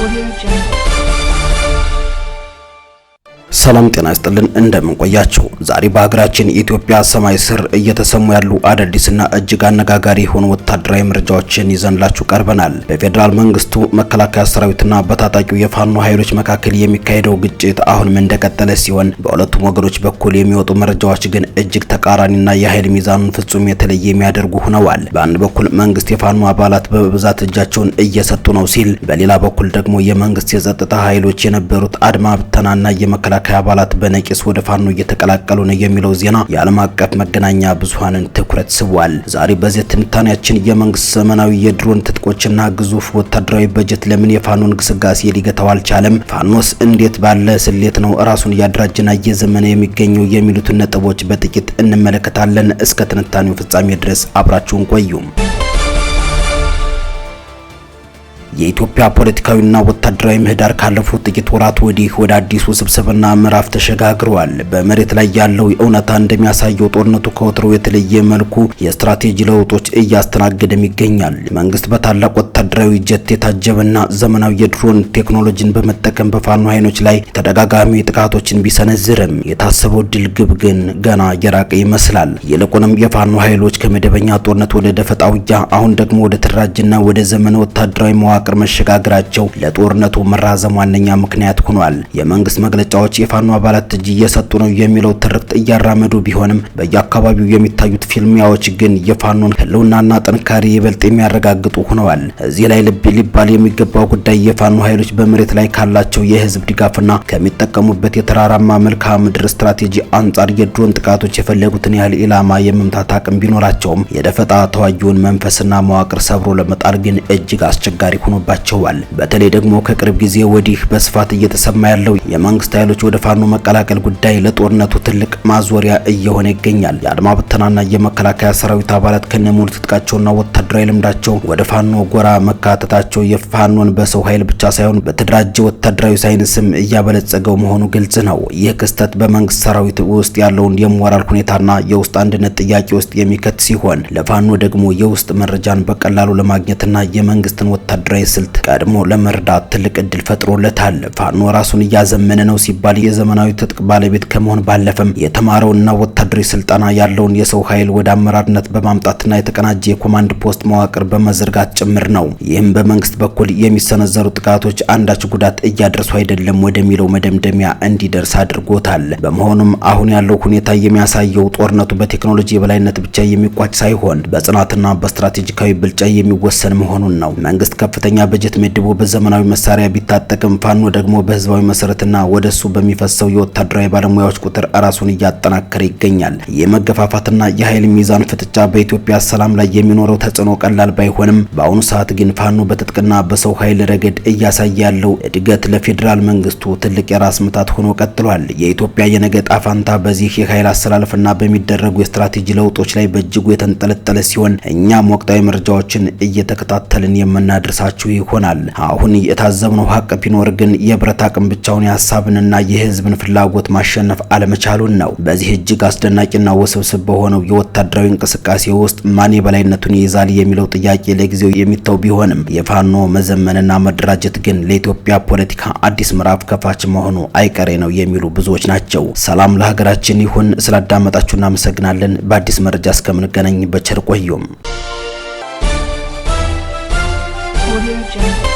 Audio Jungle. ሰላም ጤና ይስጥልን፣ እንደምን ቆያችሁ? ዛሬ በሀገራችን ኢትዮጵያ ሰማይ ስር እየተሰሙ ያሉ አዳዲስና እጅግ አነጋጋሪ የሆኑ ወታደራዊ መረጃዎችን ይዘንላችሁ ቀርበናል። በፌዴራል መንግስቱ መከላከያ ሰራዊትና በታጣቂው የፋኖ ኃይሎች መካከል የሚካሄደው ግጭት አሁንም እንደቀጠለ ሲሆን፣ በሁለቱም ወገኖች በኩል የሚወጡ መረጃዎች ግን እጅግ ተቃራኒና የኃይል ሚዛኑን ፍጹም የተለየ የሚያደርጉ ሆነዋል። በአንድ በኩል መንግስት የፋኖ አባላት በብዛት እጃቸውን እየሰጡ ነው ሲል፣ በሌላ በኩል ደግሞ የመንግስት የጸጥታ ኃይሎች የነበሩት አድማ ብተናና የመከላከያ አባላት በነቂስ ወደ ፋኖ እየተቀላቀሉ ነው የሚለው ዜና የዓለም አቀፍ መገናኛ ብዙሃንን ትኩረት ስቧል። ዛሬ በዚህ ትንታኔያችን የመንግስት ዘመናዊ የድሮን ትጥቆችና ግዙፍ ወታደራዊ በጀት ለምን የፋኖን ግስጋሴ ሊገታው አልቻለም? ፋኖስ እንዴት ባለ ስሌት ነው ራሱን እያደራጀና እየዘመነ የሚገኘው? የሚሉትን ነጥቦች በጥቂት እንመለከታለን። እስከ ትንታኔው ፍጻሜ ድረስ አብራችሁን ቆዩ። የኢትዮጵያ ፖለቲካዊና ወታደራዊ ምህዳር ካለፉት ጥቂት ወራት ወዲህ ወደ አዲስ ውስብስብና ምዕራፍ ተሸጋግሯል። በመሬት ላይ ያለው እውነታ እንደሚያሳየው ጦርነቱ ከወትሮው የተለየ መልኩ የስትራቴጂ ለውጦች እያስተናገደም ይገኛል። መንግስት በታላቅ ወታደራዊ ጀት የታጀበና ዘመናዊ የድሮን ቴክኖሎጂን በመጠቀም በፋኖ ኃይሎች ላይ ተደጋጋሚ ጥቃቶችን ቢሰነዝርም፣ የታሰበው ድል ግብ ግን ገና የራቀ ይመስላል። ይልቁንም የፋኖ ኃይሎች ከመደበኛ ጦርነት ወደ ደፈጣ ውጊያ፣ አሁን ደግሞ ወደ ተደራጀና ወደ ዘመነ ወታደራዊ መዋቅር መሸጋገራቸው ለጦርነቱ መራዘም ዋነኛ ምክንያት ሆኗል። የመንግስት መግለጫዎች የፋኖ አባላት እጅ እየሰጡ ነው የሚለው ትርክት እያራመዱ ቢሆንም፣ በየአካባቢው የሚታዩት ፍልሚያዎች ግን የፋኖን ህልውናና ጥንካሬ ይበልጥ የሚያረጋግጡ ሆነዋል። እዚህ ላይ ልብ ሊባል የሚገባው ጉዳይ የፋኖ ኃይሎች በመሬት ላይ ካላቸው የህዝብ ድጋፍና ከሚጠቀሙበት የተራራማ መልክዓ ምድር ስትራቴጂ አንጻር የድሮን ጥቃቶች የፈለጉትን ያህል ኢላማ የመምታት አቅም ቢኖራቸውም፣ የደፈጣ ተዋጊውን መንፈስና መዋቅር ሰብሮ ለመጣል ግን እጅግ አስቸጋሪ ሆኖባቸዋል። በተለይ ደግሞ ከቅርብ ጊዜ ወዲህ በስፋት እየተሰማ ያለው የመንግስት ኃይሎች ወደ ፋኖ መቀላቀል ጉዳይ ለጦርነቱ ትልቅ ማዞሪያ እየሆነ ይገኛል። የአድማ ብተናና የመከላከያ ሰራዊት አባላት ከነሙሉ ትጥቃቸውና ወታደራዊ ልምዳቸው ወደ ፋኖ ጎራ መካተታቸው የፋኖን በሰው ኃይል ብቻ ሳይሆን በተደራጀ ወታደራዊ ሳይንስም እያበለጸገው መሆኑ ግልጽ ነው። ይህ ክስተት በመንግስት ሰራዊት ውስጥ ያለውን የሞራል ሁኔታና የውስጥ አንድነት ጥያቄ ውስጥ የሚከት ሲሆን፣ ለፋኖ ደግሞ የውስጥ መረጃን በቀላሉ ለማግኘትና የመንግስትን ወታደራዊ ስልት ቀድሞ ለመረዳት ትልቅ እድል ፈጥሮለታል። ፋኖ ራሱን እያዘመነ ነው ሲባል የዘመናዊ ትጥቅ ባለቤት ከመሆን ባለፈም የተማረውና ወታደራዊ ስልጠና ያለውን የሰው ኃይል ወደ አመራርነት በማምጣትና የተቀናጀ የኮማንድ ፖስት መዋቅር በመዘርጋት ጭምር ነው። ይህም በመንግስት በኩል የሚሰነዘሩ ጥቃቶች አንዳች ጉዳት እያደረሱ አይደለም ወደሚለው መደምደሚያ እንዲደርስ አድርጎታል። በመሆኑም አሁን ያለው ሁኔታ የሚያሳየው ጦርነቱ በቴክኖሎጂ የበላይነት ብቻ የሚቋጭ ሳይሆን በጽናትና በስትራቴጂካዊ ብልጫ የሚወሰን መሆኑን ነው። መንግስት ከፍተኛ በጀት መድቦ በዘመናዊ መሳሪያ ቢታጠቅም፣ ፋኖ ደግሞ በህዝባዊ መሰረትና ወደሱ በሚፈሰው የወታደራዊ ባለሙያዎች ቁጥር ራሱን እያጠናከረ ይገኛል። የመገፋፋትና የኃይል ሚዛን ፍጥጫ በኢትዮጵያ ሰላም ላይ የሚኖረው ተጽዕኖ ቀላል ባይሆንም፣ በአሁኑ ሰዓት ግን ፋኖ በትጥቅና በሰው ኃይል ረገድ እያሳየ ያለው እድገት ለፌዴራል መንግስቱ ትልቅ የራስ ምታት ሆኖ ቀጥሏል። የኢትዮጵያ የነገ ዕጣ ፈንታ በዚህ የኃይል አሰላለፍና በሚደረጉ የስትራቴጂ ለውጦች ላይ በእጅጉ የተንጠለጠለ ሲሆን፣ እኛም ወቅታዊ መረጃዎችን እየተከታተልን የምናደርሳችሁ ይሆናል። አሁን የታዘብነው ሀቅ ቢኖር ግን የብረት አቅም ብቻውን የሀሳብንና የህዝብን ፍላጎት ማሸነፍ አለመቻሉን ነው። በዚህ እጅግ አስደናቂና ውስብስብ በሆነው የወታደራዊ እንቅስቃሴ ውስጥ ማን የበላይነቱን ይይዛል የሚለው ጥያቄ ለጊዜው የሚተው ቢሆንም፣ የፋኖ መዘመንና መደራጀት ግን ለኢትዮጵያ ፖለቲካ አዲስ ምዕራፍ ከፋች መሆኑ አይቀሬ ነው የሚሉ ብዙዎች ናቸው። ሰላም ለሀገራችን ይሁን። ስላዳመጣችሁ እናመሰግናለን። በአዲስ መረጃ እስከምንገናኝ በቸር ቆዩም። Audio Jungle.